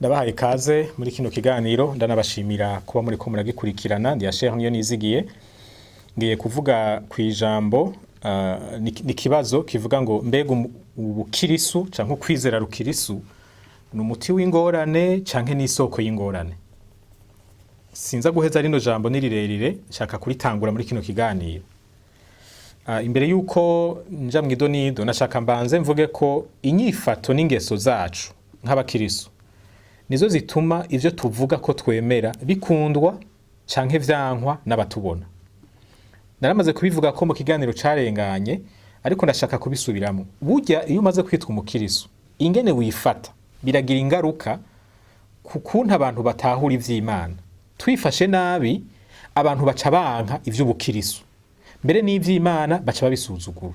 Ndabahaye ikaze muri kino kiganiro, ndanabashimira kuba muriko muragikurikirana. Ndi Asher niyo nizigiye. Ngiye kuvuga ku ijambo, ni kibazo kivuga ngo: mbega ubukirisu canke ukwizera rukirisu ni umuti w'ingorane canke n'isoko y'ingorane? Sinza guheza rino jambo, ni rirerire, nshaka kuritangura muri kino kiganiro. Imbere yuko nja mw'idonido, nashaka mbanze mvuge ko inyifato n'ingeso zacu nk'abakirisu nizo zituma ivyo tuvuga ko twemera bikundwa canke vyankwa n'abatubona. Naramaze kubivuga ko mu kiganiro carenganye, ariko ndashaka kubisubiramo. Burya iyo umaze kwitwa umukirisu, ingene wifata biragira ingaruka ku kuntu abantu batahura ivy'Imana. Twifashe nabi, abantu baca banka ivy'ubukirisu, mbere n'ivy'Imana baca babisuzugura.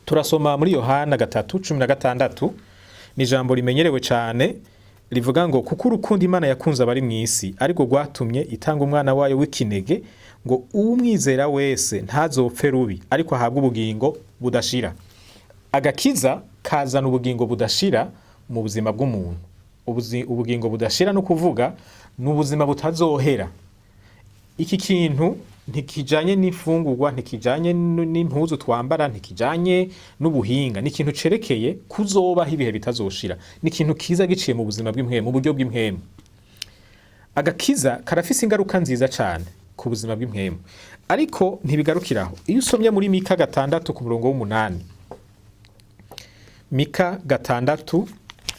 Turasoma muri Yohana 3:16. Ni ijambo rimenyerewe cane rivuga ngo: "Kuko urukundo Imana yakunze abari mw'isi ariko rwatumye itanga umwana wayo w'ikinege, ngo uwumwizera wese ntazopfe rubi, ariko ahabwe ubugingo budashira." Agakiza kazana ubugingo budashira mu buzima bw'umuntu. Ubugingo budashira no kuvuga ni ubuzima butazohera. Iki kintu ntikijanye n'imfungurwa, ntikijanye n'impuzu twambara, ntikijanye n'ubuhinga. Ni ikintu cerekeye kuzobaho ibihe bitazoshira. Ni ikintu kiza giciye mu buzima bw'impwemu, mu buryo bw'impwemu. Agakiza karafise ingaruka nziza cane ku buzima bw'impwemu, ariko ntibigarukiraho. Iyo usomye muri Mika 6 ku murongo w'8, Mika 6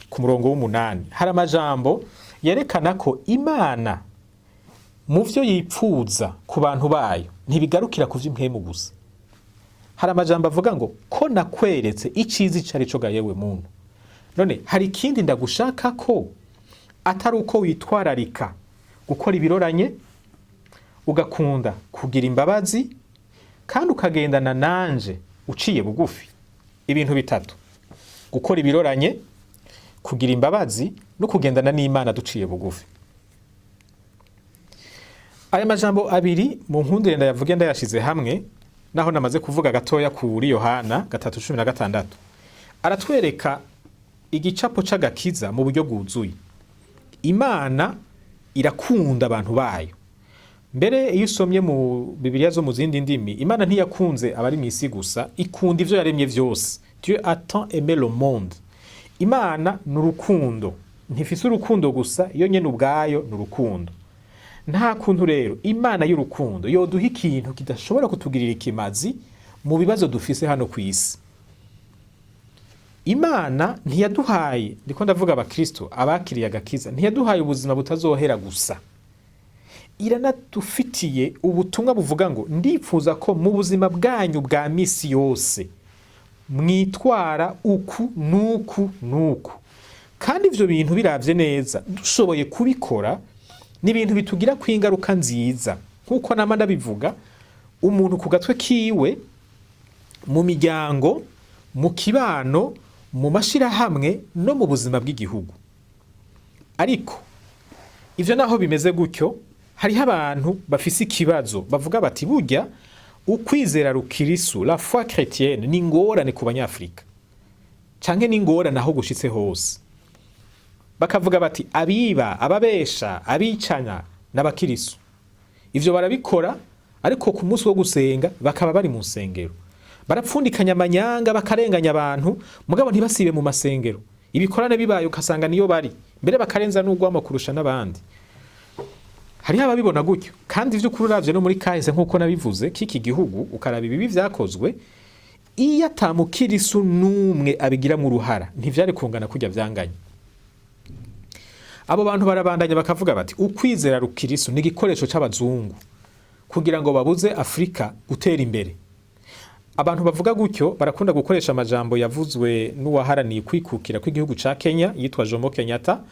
ku murongo w'8, hari amajambo yerekana ko Imana mu vyo yipfuza ku bantu bayo ntibigarukira ku vy'impwemu gusa. Hari amajambo avuga ngo: "Ko nakweretse iciza ico arico ga yewe muntu, none hari ikindi ndagushaka ko atari uko witwararika gukora ibiroranye, ugakunda kugira imbabazi, kandi ukagendana nanje uciye bugufi?" Ibintu bitatu: gukora ibiroranye, kugira imbabazi no kugendana n'Imana duciye bugufi. Aya majambo abiri mu nkundire ndayavuge ndayashize hamwe, naho namaze kuvuga gatoya kuri Yohana 3:16. Aratwereka igicapo c'agakiza mu buryo bwuzuye. Imana irakunda abantu bayo. Mbere iyo usomye mu Bibiliya zo mu zindi ndimi, Imana ntiyakunze abari mw'isi gusa, ikunda ivyo yaremye vyose. Dieu a tant aimé le monde. Imana ni urukundo, ntifise urukundo gusa, yo nyene ubwayo ni urukundo. Nta kuntu rero Imana y'urukundo yoduha ikintu kidashobora kutugirira ikimazi mu bibazo dufise hano ku isi. Imana ntiyaduhaye, ndiko ndavuga abakristo abakiriye agakiza, ntiyaduhaye ubuzima butazohera gusa, iranadufitiye ubutumwa buvuga ngo: "Ndipfuza ko mu buzima bwanyu bwa misi yose mwitwara uku nuku nuku." Kandi ivyo bintu, biravye neza, dushoboye kubikora, ni ibintu bitugira ku ingaruka nziza, nk'uko nama ndabivuga: umuntu ku gatwe kiwe, mu miryango, mu kibano, mu mashirahamwe no mu buzima bw'igihugu. Ariko ivyo naho bimeze gutyo, hariho abantu bafise ikibazo bavuga bati: "Burya ukwizera rukirisu, la foi chrétienne, ni ingorane ku Banyafrika canke ni ingorane aho gushitse hose." Bakavuga bati: "Abiba, ababesha, abicana n'abakirisu, ivyo barabikora, ariko ku munsi wo gusenga bakaba bari mu nsengero, barapfundikanya amanyanga, bakarenganya abantu, mugabo ntibasibe mu masengero. Ibikorane bibaye ugasanga niyo bari mbere, bakarenza n'urwamo kurusha n'abandi." Hariho ababibona gutyo, kandi ivy'ukuri uravye no muri kahise, nk'uko nabivuze, k'iki gihugu, ukaraba ibibi vyakozwe, iyo ata mukirisu n'umwe abigiramwo uruhara, ntivyari kungana kurya vyanganye. Abo bantu barabandanya bakavuga bati: "Ukwizera rukirisu ni igikoresho c'abazungu kugira ngo babuze Afurika gutera imbere." Abantu bavuga gutyo barakunda gukoresha amajambo yavuzwe n'uwaharaniye kwikukira kw'igihugu ca Kenya yitwa Jomo Kenyatta.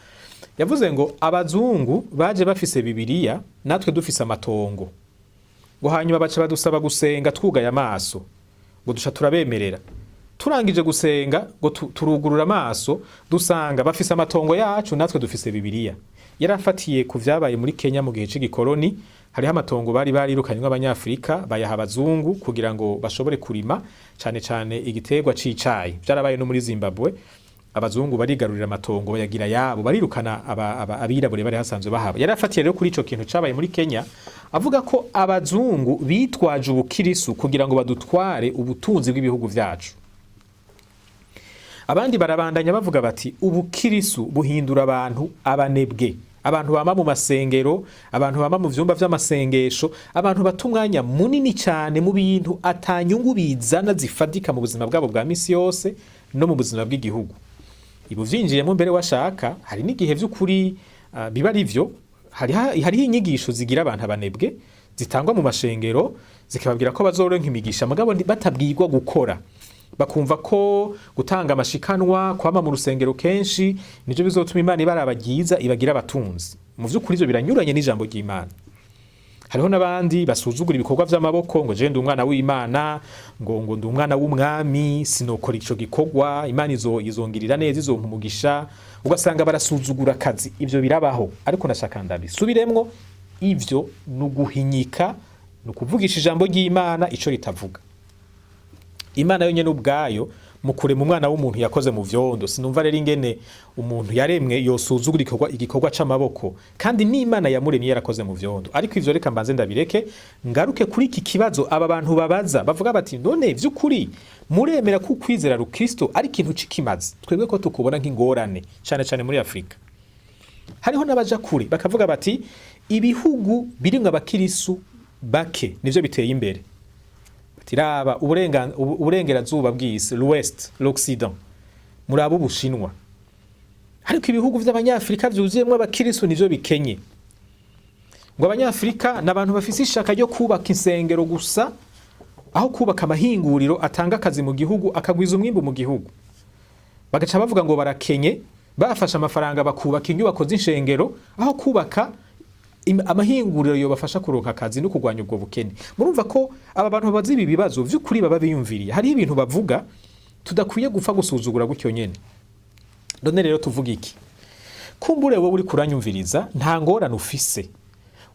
Yavuze ngo abazungu baje bafise Bibiliya, natwe dufise amatongo, ngo hanyuma baca badusaba gusenga twugaye amaso, ngo duca turabemerera. Turangije gusenga, ngo turugurura amaso, dusanga bafise amatongo yacu, natwe dufise Bibiliya. Yarafatiye ku vyabaye muri Kenya mu gihe c'igikoroni. Hariho amatongo bari barirukanywe Abanyafrika, bayaha abazungu kugira ngo bashobore kurima cane cane igiterwa c'icayi. Vyarabaye no muri Zimbabwe. Abazungu barigarurira amatongo, bayagira yabo, barirukana abirabure bari hasanzwe bahaba. Yari afatiye rero kuri ico kintu cabaye muri Kenya, avuga ko abazungu bitwaje ubukirisu kugira ngo badutware ubutunzi bw'ibihugu vyacu. Abandi barabandanya bavuga bati ubukirisu buhindura abantu abanebwe, abantu bama mu masengero, abantu bama mu vyumba vy'amasengesho, abantu bata umwanya munini cyane mu bintu atanyungu bizana zifatika mu buzima bwabo bwa misi yose no mu buzima bw'igihugu. Ibu vyinjiyemo mbere washaka, hari n'igihe vy'ukuri biba ari vyo. Hariho inyigisho zigira abantu abanebwe zitangwa mu mashengero, zikababwira ko bazoronka imigisha, mugabo batabwirwa gukora, bakumva ko gutanga amashikanwa, kwama mu rusengero kenshi nivyo bizotuma Imana ibaraba ryiza, ibagira abatunzi. Mu vy'ukuri ivyo biranyuranye n'ijambo ry'Imana. Hariho n'abandi basuzugura ibikorwa vy'amaboko, ngo je ndi umwana w'Imana, ngo ndi umwana w'umwami, sinokora ico gikorwa, Imana izongirira neza, izompa umugisha. Ugasanga barasuzugura akazi. Ivyo birabaho, ariko nashaka ndabisubiremwo, ivyo ni uguhinyika, ni ukuvugisha ijambo ry'Imana ico ritavuga. Imana yonyene ubwayo mu kurema umwana w'umuntu yakoze mu vyondo. Sinumva rero ingene umuntu yaremwe yosuzugura igikorwa c'amaboko, kandi n'Imana yamuremye yarakoze mu vyondo. Ariko ivyo reka mbanze ndabireke, ngaruke kuri iki kibazo aba bantu babaza, bavuga bati none vy'ukuri muremera ko ukwizera rukristo ari ikintu c'ikimazi? Twebwe ko tukubona nk'ingorane cane cane muri Afrika. Hariho n'abaja kure bakavuga bati ibihugu birimwo abakirisu bake nivyo biteye imbere. Tiraba uburengerazuba bw'isi, l'ouest, l'occident, muraba Ubushinwa, ariko ibihugu vy'abanyafrika vyuzuyemwo abakirisu nivyo bikenye. Ngo abanyafrika ni abantu bafise ishaka ryo kubaka insengero gusa aho kubaka amahinguriro atanga akazi mu gihugu, akagwiza umwimbu mu gihugu. Bagaca bavuga ngo barakenye, bafashe amafaranga bakubaka inyubako z'inshengero aho kubaka amahinguriro yobafasha kuronka akazi no kurwanya ubwo bukene. Murumva ko aba bantu babaza ibi bibazo vy'ukuri baba biyumviriye. Hariho ibintu bavuga tudakwiye gupfa gusuzugura gutyo nyene. None rero tuvuga iki? Kumbure wowe uri kuranyumviriza nta ngorane ufise,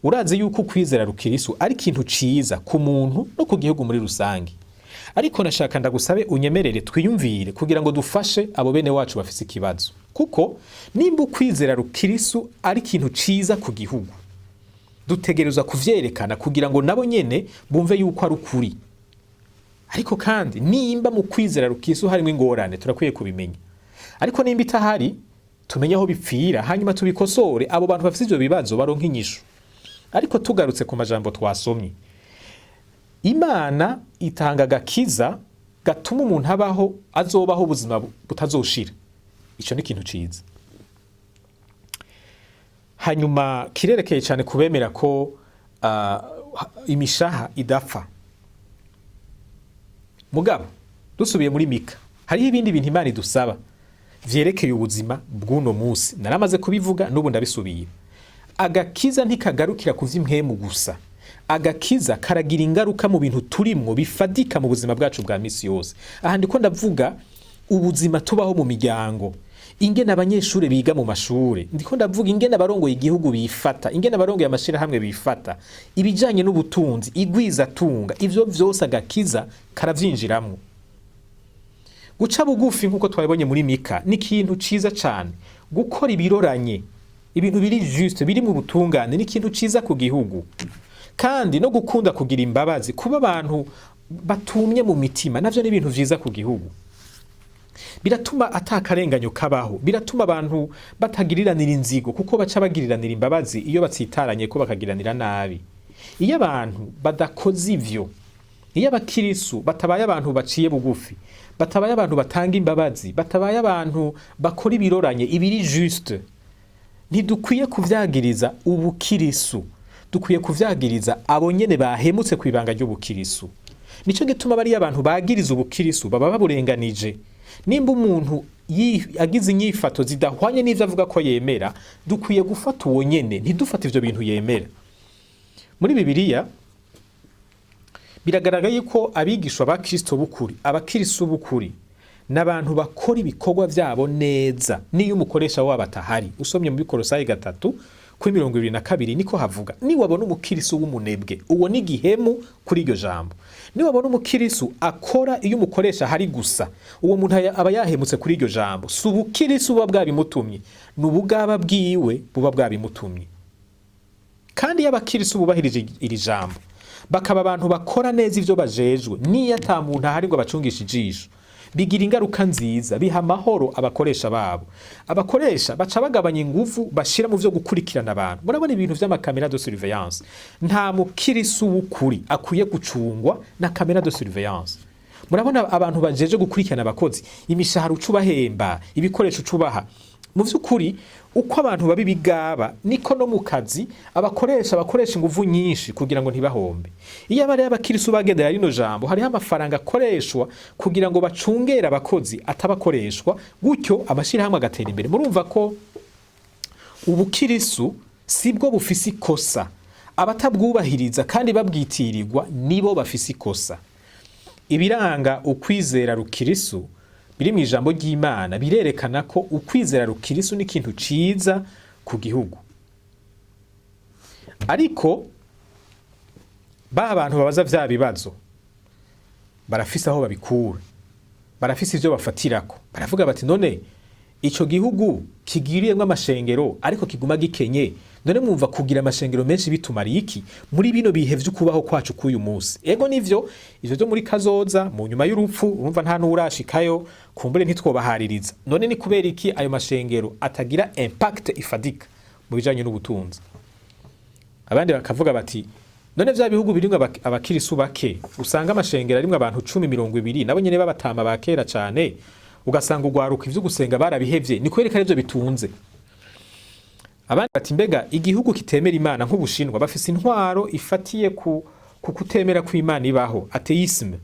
urazi yuko ukwizera rukirisu ari ikintu ciza ku muntu no ku gihugu muri rusange. Ariko nashaka ndagusabe unyemerere twiyumvire kugira ngo dufashe abo bene wacu bafise ikibazo, kuko nimba ukwizera rukirisu ari ikintu ciza ku gihugu, dutegerezwa kuvyerekana kugira ngo nabo nyene bumve yuko ari ukuri. Ariko kandi nimba mu kwizera rukirisu harimo ingorane, turakwiye kubimenya. Ariko nimba itahari, tumenye aho bipfira, hanyuma tubikosore, abo bantu bafise ivyo bibazo baronke inyishu. Ariko tugarutse ku majambo twasomye, Imana itanga agakiza gatuma umuntu abaho, azobaho ubuzima butazoshira. Ico ni ikintu ciza. Hanyuma kirerekeye cyane kubemera ko imishaha idapfa. Mugabo dusubiye muri Mika, hariho ibindi bintu Imana idusaba vyerekeye ubuzima bw'uno munsi. Naramaze kubivuga, n'ubu ndabisubiye. Agakiza ntikagarukira ku vy'impwemu gusa. Agakiza karagira ingaruka mu bintu turimwo bifadika mu buzima bwacu bwa misi yose. Aha ndiko ndavuga ubuzima tubaho mu miryango, ingene abanyeshure biga mu mashure, ndiko ndavuga ingene abarongoye igihugu bifata, ingene abarongoye amashirahamwe bifata, ibijanye n'ubutunzi, igwizatunga. Ivyo vyose agakiza karavyinjiramwo. Guca bugufi nk'uko twabibonye muri Mika ni ikintu ciza cane. Gukora ibiroranye, ibintu biri juste, biri mu butungane, ni ikintu ciza ku gihugu. Kandi no gukunda kugira imbabazi, kuba abantu batumye mu mitima, navyo ni ibintu vyiza ku gihugu. Biratuma atakarenganyo kabaho, biratuma abantu batagiriranira inzigo, kuko baca bagiriranira imbabazi iyo batsitaranye ko bakagiranira nabi. Iyo abantu badakoze ivyo, iyo abakirisu batabaye abantu baciye bugufi, batabaye abantu batanga imbabazi, batabaye abantu bakora ibiroranye, ibiri juste, ntidukwiye kuvyagiriza ubukirisu, dukwiye kuvyagiriza abo nyene bahemutse kwibanga ry'ubukirisu. Nico gituma bariya abantu bagiriza ubukirisu baba baburenganije. Nimba umuntu agize inyifato zidahwanye n'ivyo avuga ko yemera, dukwiye gufata uwo nyene, ntidufate ivyo bintu yemera. Muri Bibiliya biragaragara yuko abigishwa ba Kristo b'ukuri, abakirisu b'ukuri, n'abantu bakora ibikorwa vyabo neza niyo umukoresha wabo atahari. Usomye muri Kolosayi 3 Kuri 22 niko havuga: niwabona umukirisu w'umunebwe, uwo ni igihemu kuri iryo jambo. Niwabona umukirisu akora iyo umukoresha hari gusa, uwo muntu aba yahemutse kuri iryo jambo. Si ubukirisu buba bwabimutumye, ni ubugaba bwiwe buba bwabimutumye. Kandi iyo abakirisu bubahirije iri jambo, bakaba abantu bakora neza ivyo bajejwe, niyo ata muntu ahari ngo abacungishe ijisho, bigira ingaruka nziza, biha amahoro abakoresha babo. Abakoresha baca bagabanya inguvu bashira mu vyo gukurikirana abantu. Murabona ibintu vy'ama caméras de surveillance. Nta mukirisu w'ukuri akwiye gucungwa na caméra de surveillance. Murabona abantu bajeje gukurikirana abakozi, imishahara ucubahemba, ibikoresho ucubaha. Mu vy'ukuri, uko abantu baba ibigaba, niko no mu kazi abakoresha bakoresha inguvu nyinshi kugira ngo ntibahombe. Iyo abari abakirisu bagendera rino jambo, hariho amafaranga akoreshwa kugira ngo bacungere abakozi atabakoreshwa, gutyo amashirahamwe agatera imbere. Murumva ko ubukirisu sibwo bufise ikosa, abatabwubahiriza kandi babwitirirwa nibo bafise ikosa. Ibiranga ukwizera rukirisu biri mu ijambo ry'Imana birerekana ko ukwizera rukirisu ni ikintu ciza ku gihugu. Ariko ba bantu babaza vya bibazo barafise aho babikura, barafise ivyo bafatirako. Baravuga bati: "None ico gihugu kigiriyemwo amashengero ariko kiguma gikenye, none mwumva kugira amashengero menshi bitumariye iki muri bino bihe vy'ukubaho kwacu k'uyu munsi?" Ego nivyo, ivyo vyo muri kazoza mu nyuma y'urupfu, urumva nta n'urashikayo, kumbure ntitwobahaririza. None ni kubera iki ayo mashengero atagira impact ifadika mu bijanye n'ubutunzi? Abandi bakavuga bati: "None vya bihugu birimwo abakirisu bake, usanga amashengero arimwo abantu 10, 20, nabo nyene b'abatama ba kera cane, ugasanga ugwaruka ivyo gusenga barabihevye, ni kubera ko arivyo bitunze?" Abandi bati: "Mbega igihugu kitemera Imana nk'Ubushinwa, bafise intwaro ifatiye ku kutemera kw'Imana ibaho, athéisme,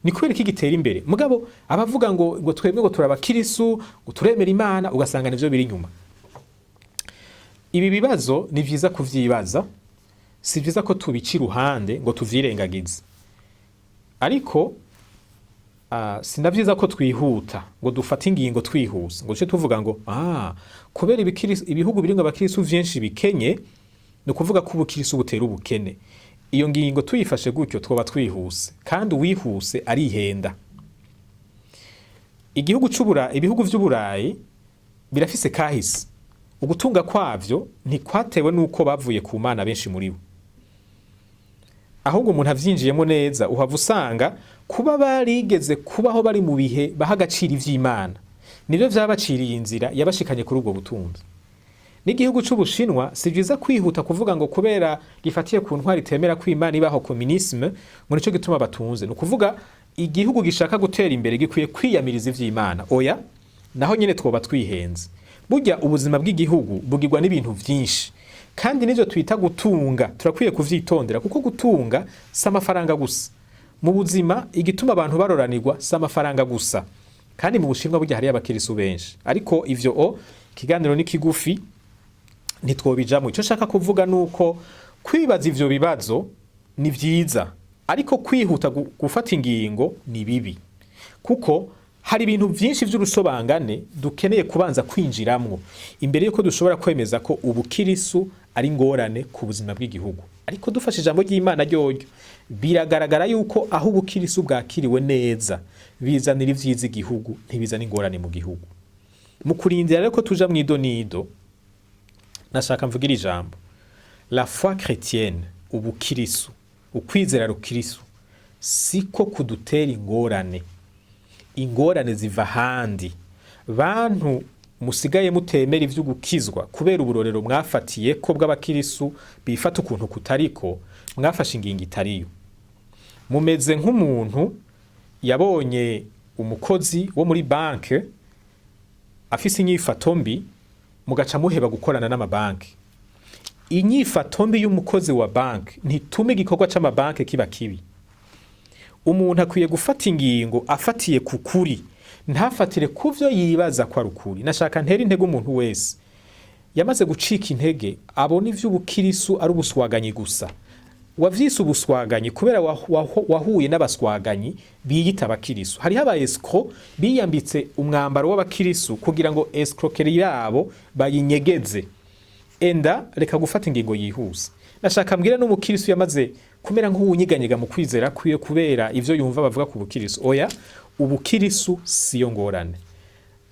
ni kubera iki gitera imbere?" Mugabo abavuga ngo twebwe ngo turabakirisu, ngo turemera Imana, ugasanga nivyo biri inyuma. Ibi bibazo ni vyiza kuvyibaza, si vyiza ko tubica iruhande ngo tuvyirengagize. Ariko si na vyiza ko twihuta ngo dufate ingingo twihuse, ngo duce tuvuga ngo kubera ibihugu birimwo abakirisu vyinshi bikenye, ni ukuvuga ko ubukirisu butera ubukene. Iyo ngingo tuyifashe gutyo twoba twihuse, kandi uwihuse arihenda. Igihugu c'Ubura, ibihugu vy'Uburayi birafise kahise. Ugutunga kwavyo ntikwatewe nuko bavuye ku Mana benshi muri bo, ahubwo umuntu avyinjiyemo neza uhava usanga kuba barigeze kubaho bari mu bihe baha agaciro ivy'Imana, nivyo vyabaciriye inzira yabashikanye kuri ubwo butunzi. N'igihugu c'Ubushinwa, si vyiza kwihuta kuvuga ngo kubera gifatiye ku ntwari itemera ko Imana ibaho, communisme, ngo nico gituma batunze, ni ukuvuga igihugu gishaka gutera imbere gikwiye kwiyamiriza ivy'Imana. Oya, naho nyene twoba twihenze. Burya ubuzima bw'igihugu bugirwa n'ibintu vyinshi, kandi n'ivyo twita gutunga turakwiye kuvyitondera, kuko gutunga si amafaranga gusa. Mu buzima, igituma abantu baroranirwa si amafaranga gusa. Kandi mu Bushinwa burya hariyo abakirisu benshi. Ariko ivyo o ikiganiro ni kigufi, ntitwobijamwo. Ico nshaka kuvuga nuko kwibaza ivyo bibazo ni vyiza, ariko kwihuta gufata ingingo ni bibi, kuko hari ibintu vyinshi vy'urusobangane dukeneye kubanza kwinjiramwo imbere yuko dushobora kwemeza ko ubukirisu ari ingorane ku buzima bw'igihugu. Ariko dufashe ijambo ry'Imana ryoryo, biragaragara yuko aho ubukirisu bwakiriwe neza bizanira ivyiza igihugu, ntibizana ingorane mu gihugu. Mu kurindira rero ko tuja mw'idonido, nashaka mvugira ijambo: la foi chrétienne, ubukirisu, ukwizera rukirisu, siko kudutera ingorane. Ingorane ziva ahandi. Bantu musigaye mutemera ivy'ugukizwa kubera uburorero mwafatiye ko bw'abakirisu bifata ukuntu kutariko, mwafashe ingingo itariyo. Mumeze nk'umuntu yabonye umukozi wo muri banke afise inyifato mbi, mugaca muheba gukorana n'amabanki. Inyifato mbi y'umukozi wa banki ntituma igikorwa c'amabanki kiba kibi. Umuntu akwiye gufata ingingo afatiye ku kuri, ntafatire ku vyo yibaza ko ari ukuri. Nashaka ntera intege umuntu wese yamaze gucika intege, abona ivy'ubukirisu ari ubuswaganyi gusa. Wavyise ubuswaganyi kubera wahuye n'abaswaganyi biyita abakirisu. Hariho aba escrocs biyambitse umwambaro w'abakirisu kugira ngo escroquerie yabo bayinyegeze. Enda reka gufata ingingo yihuse. Nashaka mbwira n'umukirisu yamaze kumera nk'uwunyeganyega mu kwizera kwiwe kubera ivyo yumva bavuga ku bukirisu. Oya, ubukirisu siyo ngorane.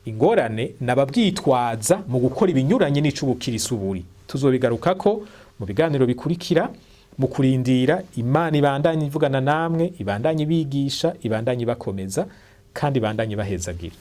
Ingorane nababwitwaza mu gukora ibinyuranye n'ico ubukirisu buri. Tuzobigarukako mu biganiro bikurikira. Mu kurindira, Imana ibandanye ivugana namwe, ibandanye ibigisha, ibandanye ibakomeza, kandi ibandanye ibahezagira.